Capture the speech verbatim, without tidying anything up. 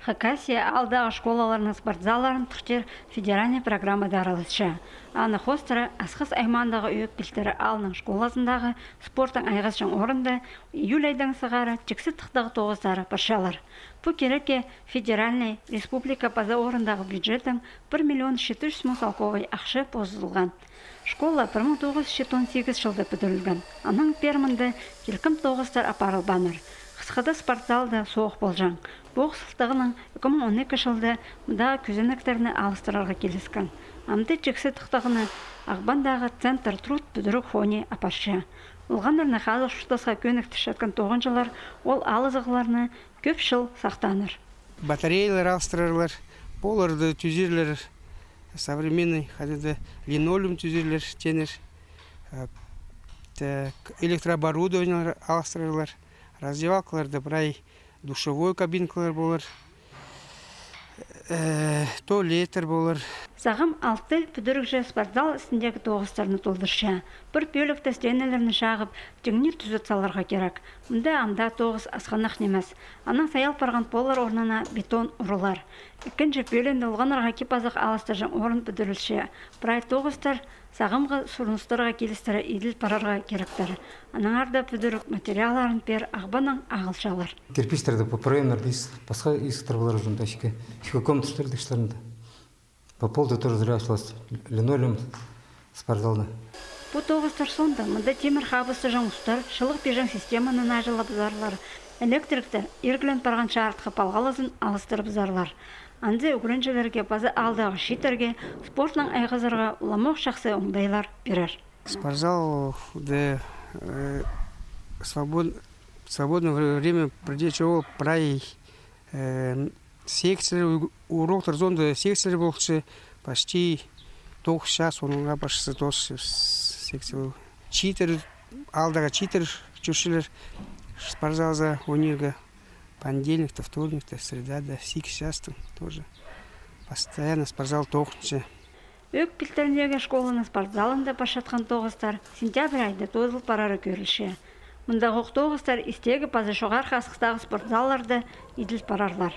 Хакасия аалдағы школаларның спортзалларын тыхчар федеральный программада араласча. Аны хоостыра Асхыс аймағындағы Ӧӧк Пилтірі аалының школазындағы спортнаң айғасчаң орында июль айдаң сығара тиксі тыхтағы тоғыстары парчалар. Пу кирекке федеральный, республика паза орындағы бюджеттің пір миллион читі чӱс муң салковай ахча позылған. Школа пір муң тоғыс чӱс читон сигіс чылда пӱдірілген. Анаң пеер мында килкім тоғыстар апарылбааннар. Хысхыда спортзалда соох полҷаң. Тоғыс сылтағынаң ікі муң он ікі чылда мындағы кӱзенектерні алыстырарға киліскен. Амды тиксі тыхтағыны Ағбандағы Центр труд пӱдіріг хони апарча. Олғаннарны хазых чуртасха кӧніктірчеткен тоғынҷылар ол алызығларны кӧп чыл сахтааннар. Батареялар алыстырарлар, полларды тӱзерлер, современный, хайди-да линолеум тӱзерлер, тенер. Э, так, электрооборудованиелер алыстырарлар, раздевалкаларда прай душевой кабинкалар полар, э, туалеттер полар. Сағам алты пӱдірігҷі спортзал істіндегі тоғыстарны толдырча. Пір пӧлікте стенелерні чағып, тиңнеп тӱзет саларға кирек. Мында ам даа тоғыс асхынах нимес. Анаң саял парған поллар орнына бетон урылар. Ікінҷі пӧлиинде олғаннарға кип-азах алыстырҷаң орын пӱдірілче. Прай тоғыстар сағамғы сурыныстарға килістіре иділ парарға киректер. Аннаңар даа пӱдіріг материалларын пеер Ағбаннаң ағылчалар. Кирпичтерді по проемнарда ис-, пасха исіктер полар ӱчӱн, да, ікі, ікі комнаталар тыштарында. По полды тоже зря осталось. Линолеум спортзалда. Пу тоғыстар соонда мында тимір хабыстаҷаң устар, чылығ пирҷең системаны наҷылабызарлар, электрикті ирглен парған чарытхы палғалызын алыстырыбызарлар. Анзы ӱгренҷілерге паза аалдағы чииттерге спортнаң айғазарға уламох чахсы оңдайлар пирер. Спортзалда, э, свобод-, свободное вре-, время придет, чего прай, э, секциялар, у-, уроктар соонда секциялар полча, почти тоғыс час, оныңға пасча тоғыс час секция. Чииттер, аалдағы чииттер чӧрчелер спортзалзар ойнирға. Понедельникте, вторникте, средада, сигіс частаң тоже. Постоянно спортзал тоғынча. Ӧӧк Пилтіріндегі школаның спортзалында парчатхан тоғыстар сентябрь айда тоозыл парары кӧрілче. Мындағох тоғыстар истегі паза Чоғархы Асхыстағы спортзалларда иділ парарлар.